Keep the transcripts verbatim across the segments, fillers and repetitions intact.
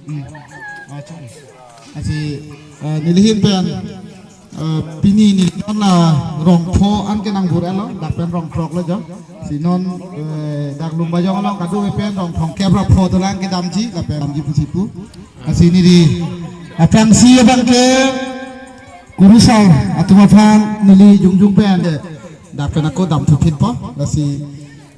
Hmm. Acha. Lasi, eh, nelihin pen, eh, pini neli non, eh, rong pho an ke nang bur-elo, dak pen rong throk lo jo. Si non, eh, dak Lumbajong along kadokave pen rong thomkep ra pho dolang kedamji, lapen damji pusi pu. Lasi neli aphrangsi abang ke kurusar atum aphan neli jongjong pen, eh, dak pen ako dam thuphit po. Lasi,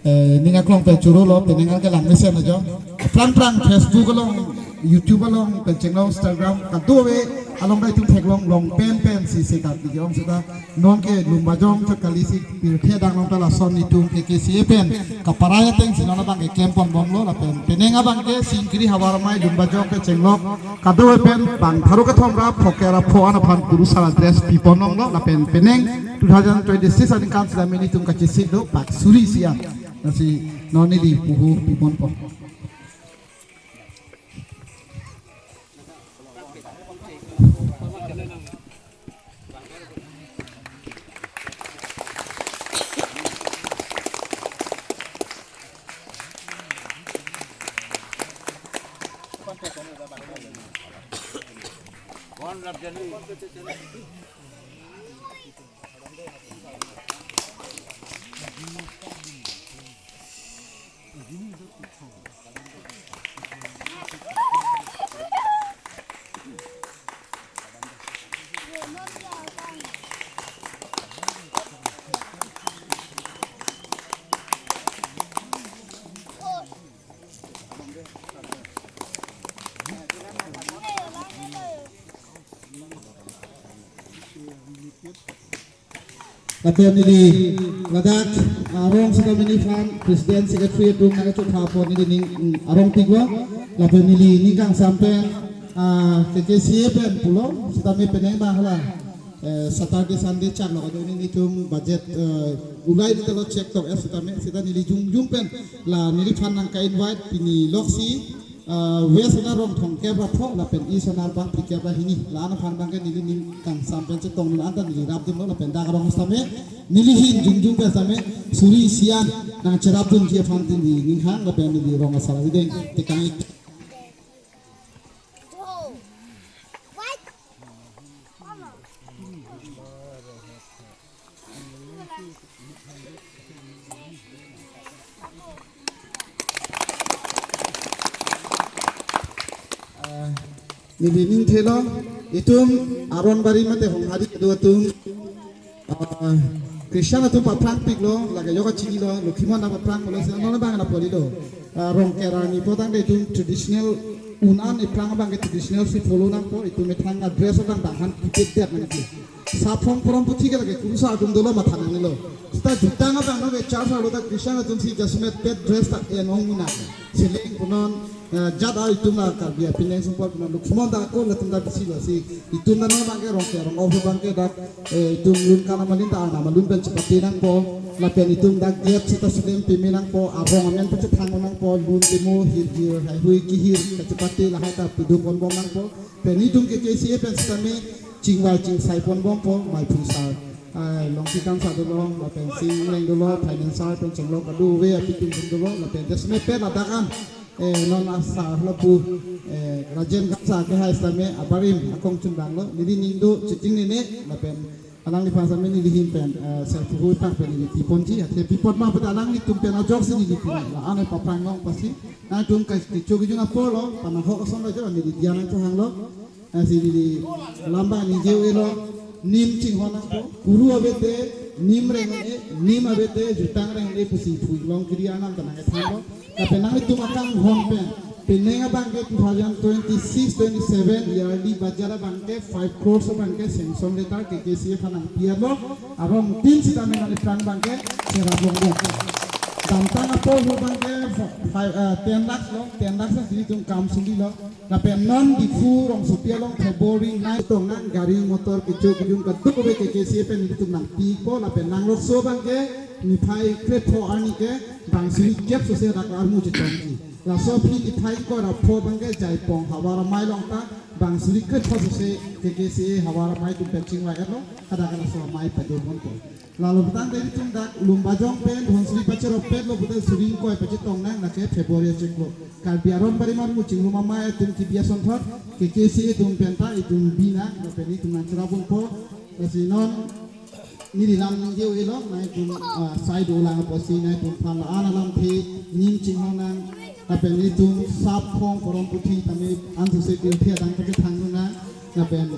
eh, ning aklong pen choro lo, penang an ke lang mesen ajo. Aphrang phrang Facebook along, YouTube along, pen chenglong Instagram, kadokave along dai tum theklong long pen pen si se dak di ong seta non ke Lumbajong chot kali si pirthe dang long ta lason netum K K C A pen kaparai ateng si non abang ke klem pon bom lo lapen penang abang ke Singkiri Havar Amei Lumbajong ke chenglok kadokave pen bang pharo kethom ra phokep ra pho an aphan kurusar dress pi pon long lo lapen penang two thousand twenty-six aningkan sitame netum kachesik do pak suri isi an. Lasi non neli puhu pi pon po. Lapen neli ladak arong sitame neliphan President Secretary atum nangkachotha apot neli ning, mm, arong pik lo. Lapen neli ning kangsam pen, ah, K K C A pen pulo sitame penang abang hala, eh, Saturday Sunday chak lo kado netum budget, eh, ulai ni talo check tok es sitame sita neli jongjong pen la neliphan nangka-invite pini loksi, ah, West anar rong thomkep ra pho lapen East anar bang phlikep ra hini. La-an aphan abang ke neli ning kangsam pen chetong neli anta neli rapdun lo lapen dak arong sitame nelihin jongjong pen sitame suri isi an nangcherapdunji aphan neli ning hang lapen neli rong asar avideng tekang ik. Ah, neli ning thelo, itum Aronbari mate Honghari kedo atum, ah, Christian atum paphrang pik lo, lake yoga chini lo, Lokhimon ta paphrang lo, sila non abang na poli lo. Ah, Rongker arni potang de itum traditional un an ephrang abang ke traditional si follow nangpo, itum methang a dress abang dahan kipet det nangji. Saphong porom puthi ke lake kurusar atum dolo matha nangnelo. Sita jutang abang no ke church arlo ta Christian atum si jasemet pet dress ta en ong mena. Seleng punon, eh, jat a itum la Karbi apin leng sumpot punon Lokhimon ta ako latum ta bisi lo si. Itum ta non abang ke Rongker arong off abang ke dak, eh, itum lun kana malin ta ana malun pen chepate nangpo. Lapen itum dak gate sita selem peme nangpo. Arong amen pen chethang nangpo. Lun temo hirhir haihui kehir kachepate lahai ta pidun pon bom nangpo. Pen itum K K C A pen sitame chingvai chingsai pon bompo, mai phungsar, ah, Longki Kamsa dolo, lapen Sing Reng dolo, finance sar pen chenglok kadokave apitum tum dolo, lapen desme pe ladak an, eh, non asar lapu, eh, Rajen Kamsa ke hai sitame abarim akong chundang lo, neli ning do checking nene, lapen alangliphan sitame nelihin pen, eh, sar puhu tak pen neli pi ponji, athe pi pon ma pen alanglitum pen ajoksi neli pi, la-an paphrang long pasi, nangtum ke kecho kejun apor lo, panahok ason lo jo, neli diya nangkehang lo. Lasi neli lamba ningje-o-e lo, nim chinghon nangpo, kuru avete, nim reng-e, nim avete, jutang reng-e pusi phui long kiri anam ta nangkethan lo. Lapen nanglitum akanghon pen, penang abang ke two thousand twenty-six twenty-seven yearly budget abang ke five crores abang ke sanction letter K K C A aphan nangpi lo, arong tin sitame nangphrang abang ke cherap long bom. Damtang apor hu abang ke five, eh, ten lakhs lo, ten lakhs nangsi itum kam suli lo. Lapen non Diphu rongsopi along February nine tong nang gari motor kecho kejun kadokave K K C A pen nelitum nangpipo lapen nanglokso abang ke niphai kre pho arni ke bang suri kep sose dak armu chetongji. Laso aphi kethai ingkoi ra pho abangke Jaipong havar amei along ta bang suri kre pho sose K K C A havar amei atum pen chingvai-etlo, hadak laso amei pado ponpo. Lalo petang ta ilitum dak Lumbajong pen Dhonsiri pacheropetlo pute suri ingkoi pachetong nang, lake February achiklo. Karbi aron barim armu chingrum amei atum kebi asonthot K K C A atum pen ta itum bi nang, lapen itum nangcherap ponpo. Lasi non neli lam ningje-elo, nangtum, ah, sai dolang apotsi nangtum aphan la-an alamthe ning chinghon nang, lapen itum sap khong porom puthi tame ansose pirthe adang kachethang nang, lapen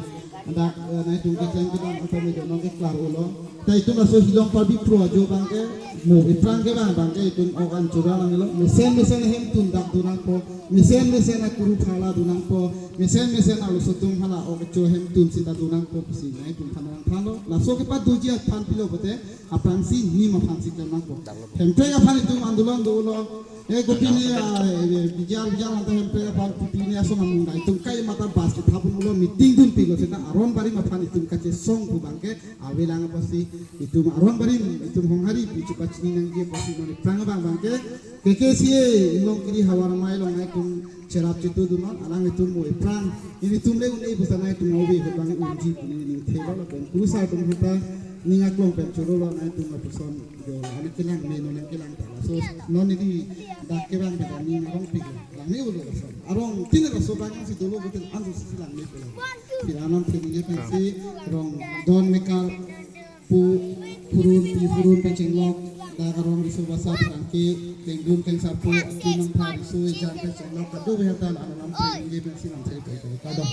dak, eh, nangtum keklem kedam tame do nangkeklar-olo. Ta itum laso Hilong Parbi Phro ajo abangke mo aphrang ke bang abangke itum ok an chura nanglo, mesen mesen ahemtun dak do nangpo, mesen mesen akuru phala do nangpo, mesen mesen arloso atum hala ok kecho ahemtun sita do nangpo pusi nangtum aphan nangthanlo. Laso kepadoji aphan pilo pute aphrangsi nim aphansi klem nangpo. Hemprek aphan itum andolon dolo. Eh, kopine, ah, eh, bijar bijar anta Hemprek aphan kopine ason amung dai itum kai mata bus kethap ponlo, meeting dunpiklo seta aron barim aphan itum kachesong pu abangke avelang apotsi itum aron barim itum honghari pu chepachini nangji apotsi non aphrang abang abangke K K C A Longkiri havar amei along nangtum cherap chetu dun non, alanglitum mo aphrang ilitum le un-e pusi nangtum ove abang unji pu neli ning thelo, lapen kurusar atum hata ning aklong pen chorolo, nangtum lapuson jo la nangkelang me non nangkelang ta. Laso non neli dak kevang beda ning arong pik lang me-olo laso. Arong tin laso abang si dolo betul anju si lang me pula. Pila non pini je pensi rong don mekar pu phurun pi phurun pen chenglok, dak arong riso basa tangke, tengdun tengsapo, akim nangpha riso ejang pen chenglok, kado behatan alam pen ye pen si lam seri pen kado.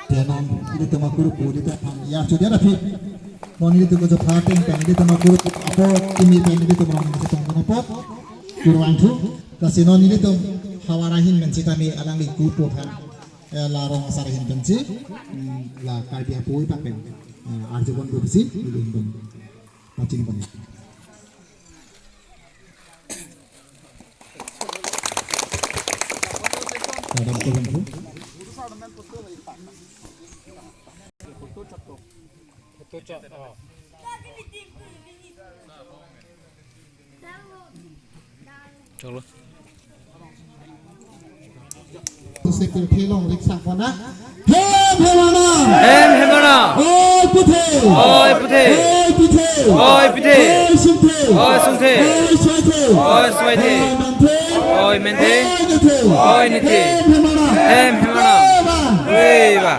Tenang, ilitum akuru pu, ilitum aphan ya sudah rapi. Non ilitum ko jopha teng pen, ilitum akuru pu, apo kimi pen, ilitum rong chetong pen apo. Kurvangthu, lasi non ilitum havar ahin pen sitame alangli ku po tha. Eh, la rong asar ahin pensi, mm, la Karbi apo ipak pen, eh, arjupon do pusi, ilun pen, pachini pon. Kadam ko bangku. Chalo. Pusi pirthe along riksang kona. Hem Hemana. Hem Hemana. Oi puthe. Oi puthe. Oi puthe. Oi puthe. Oi sungthe. Oi sungthe. Oi soithe. Oi menthe. Oi menthe. Oi nethe. Oi nethe. Hem Hemana. Hem Hemana. Oi ba. Oi ba.